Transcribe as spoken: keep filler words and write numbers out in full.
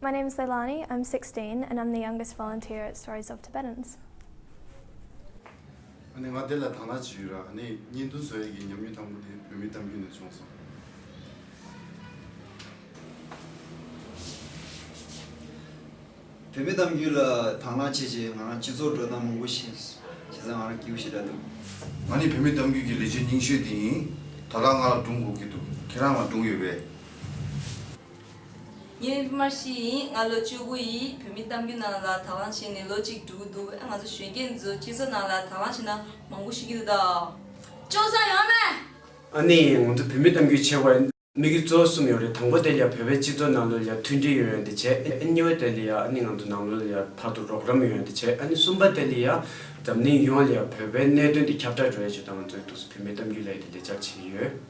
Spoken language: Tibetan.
My name is Leilani, I'm sixteen, and I'm the youngest volunteer at Stories of Tibetans. ཨ་ནི་ང་འདི་ལ་དང་བླངས་བྱས་ཡོད་ར། ཨ་ནི་བརྙན་ཐུང་བཟོ་ཡས་ཀྱི་ཉམས་མྱོང་དང་པོ་དེ་བོད་མིའི་གཏམ་རྒྱུད་ནས་བྱུང་སོང་། བོད་མིའི་གཏམ་རྒྱུད་ལ་དང་བླངས་བྱས་རྗེས་ང་རང་སྤྱི་ཚོགས་འགྲོ་སྟངས་མང་པོ་ཤེས་སོང་། བྱས་ཙང་ང་རང་སྐྱིད་པོ་ཞེ་དྲག་འདུག། ང་ནི་བོད་མིའི་གཏམ་རྒྱུད་ཀྱི་ལས་བྱེད་རྙིང་ཤོས་དེ་ཡིན། ད་ལྟ་ང་ལ་སྒྲུང་དགོས་ཀྱི་འདུག། ཁྱེད་རང་ལ་སྒྲུང་ཡོད་པས། ངའི་མིང་དམར་ཤི་ཡིན། ང་ལོ་བཅུ་དགུ་ཡིན། བོད་མིའི་གཏམ་རྒྱུད་ནང་ལ་དང་བླངས་བྱས་ནས་ལོ་གཅིག་འགྲོ་གི་འདུག། ང་ཚོ་གཞོན་སྐྱེས་ཚོ་སྤྱི་ཚོགས་ནང་ལ་དང་བླངས་བྱས་ན་མང་པོ་ཤེས་ཀྱི་འདུག་ད། ཅོག་ཙམ་ཡོང་མེད། ཨ་ནི་ང་ཚོ་བོད་མིའི་གཏམ་རྒྱུད་ཆེ་བ་དམིགས་ཡུལ་གཙོ་བོ་གསུམ་ཡོད་རེད། དང་པོ་དེ་ལ་ཡ་བོད་པའི་སྤྱི་ཚོགས་ནང་ལོགས་ལ་ཡ་མཐུན་སྒྲིལ་ཡོང་ཡ་དེ་བྱས། ཨ་གཉིས་པ་དེ་ལ་ཡ་ཨ་ནི་ང་ཚོ་ནང་ལོགས་ལ་ཡ་བར་དུ་རོགས་རམ་ཡོང་ཡ་དེ་བྱས། ཨ་ནི་གསུམ་པ་དེ་ལ་ཡ་འཛམ་གླིང་ཡོངས་ལ་ཡ་བོད་པའི་གནད་དོན་དེ་ཁྱབ་བསྒྲགས་འགྲོ་ཡ་ཆེད་དུ་ང་ཚོས་འདུག་སེ་བོད་མིའི་གཏམ་རྒྱུད་ལབ་ཡ་དེ་ལས་འཆར་བྱས་ཡོད།